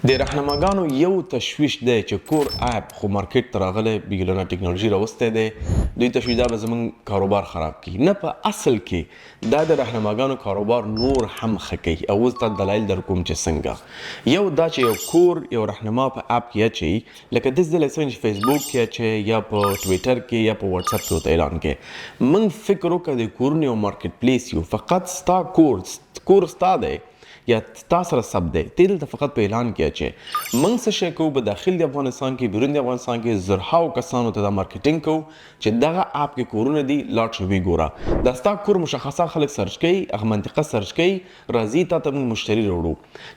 د رهنماګانو یو تشویش دی چې کور اپ خو مارکیټ ته راغلی، بیګلونه ټکنالوژي راوستی دی، دوی تشویش دا به زمونږ کاروبار خراب کړي. نه، په اصل کې دا د رهنماګانو کاروبار نور هم ښه کوي او اوس دا دلایل در کوم چې څنګه. یو دا چې یو کور یو رهنما په اپ کې اچوي، لکه داسې دی لکه څنګه چې فیسبوک کې اچوي یا په ټویټر کې یا په واټساپ کې ورته اعلان کوي. موږ فکر وکړه د کورونو یو مارکیټ پلیس یو، فقط ستا کور، کور ستا دی یا تا سره ثبت دی، ته دلته فقط په اعلان کې اچې. موږ څه شی کوو؟ په داخل د افغانستان کې، بیرون د افغانستان کې زرهاو کسانو ته دا مارکیټینګ کوو چې دغه اپ کې کورونه دي، لاړ شه وی ګوره. دا ستا کور مشخصات خلک سرچ کوي، هغه منطقه سرچ کوي، راځي تا ته موږ مشتري راوړو.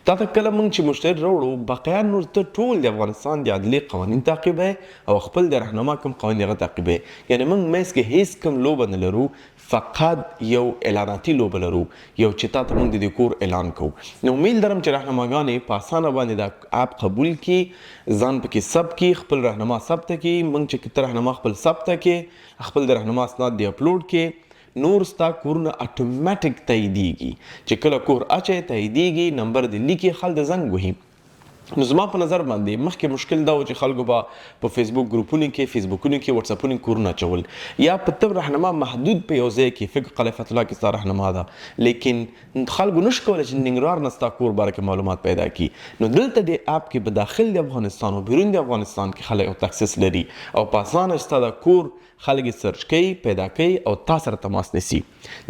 تا ته کله موږ چې مشتري راوړو، بقیه نور ته ټول د افغانستان د عدلي قوانین تعقیبوي او خپل د رهنما کوم قوانین هغه تعقیبوي. یعنې موږ منځ کې هیڅ کوم لوبه نه لرو، فقط یو اعلاناتي لوبه لرو، یو چې تا ته موږ د دې کور اعلان کوو. نو امید لرم چې رهنماګانې په اسانه باندې دا اپ قبول کړي، ځان پکې ثبت کړي، خپل رهنما ثبت کړي. موږ چې ته رهنما خپل ثبت کړې، خپل د رهنما اسناد دې اپلوډ کړې، نور ستا کورونه اتوماتیک تاییدیږي. چې کله کور اچي تاییدیږي، نمبر دې لیکي، خلک زنګ وهي. نو زما په نظر باندې مخکې مشکل دا و چې خلکو به په فیسبوک ګروپونو کې، فیسبوکونو کې، واتساپونو کې کورونه اچول، یا په تب رهنما محدود په یو ځای کې، فکر قلعه فتح الله کې ستا رهنما ده، لیکن خلکو نشو کولی چې ننګرهار نه ستا کور باره کې معلومات پیدا کړي. نو دلته دې اپ کې په داخل د افغانستان او بیرون د افغانستان کې خلک تخصیص لري او په اسانه ستا دا کور خلک یې سرچ کوي، پیدا کوي او تا سره تماس نیسي.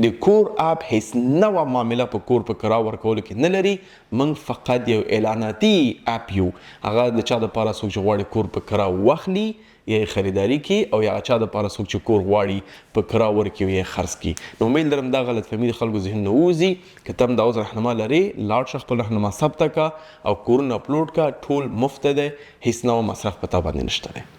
د کور اپ هیڅ نوه معامله په کور په کرا ورکولو کې نه لري. موږ فقط یو اعلاناتي اپ یو، هغه د چا دپاره څوک چې غواړي کور په کرا واخلي یا یې خریداري کړي، او یا چا دپاره څوک چې کور غواړي په کرا ورکړي او یا یې خرڅ کړي. نو امید لرم دا غلط فهمي د خلکو ذهن نه ووځي. که ته هم دا اوس رهنما لرې، لاړ شه خپل رهنما ثبت که او کورونه اپلوډ که، ټول مفته دی، هیڅ نوع مصرف په تا باندې نشته دی.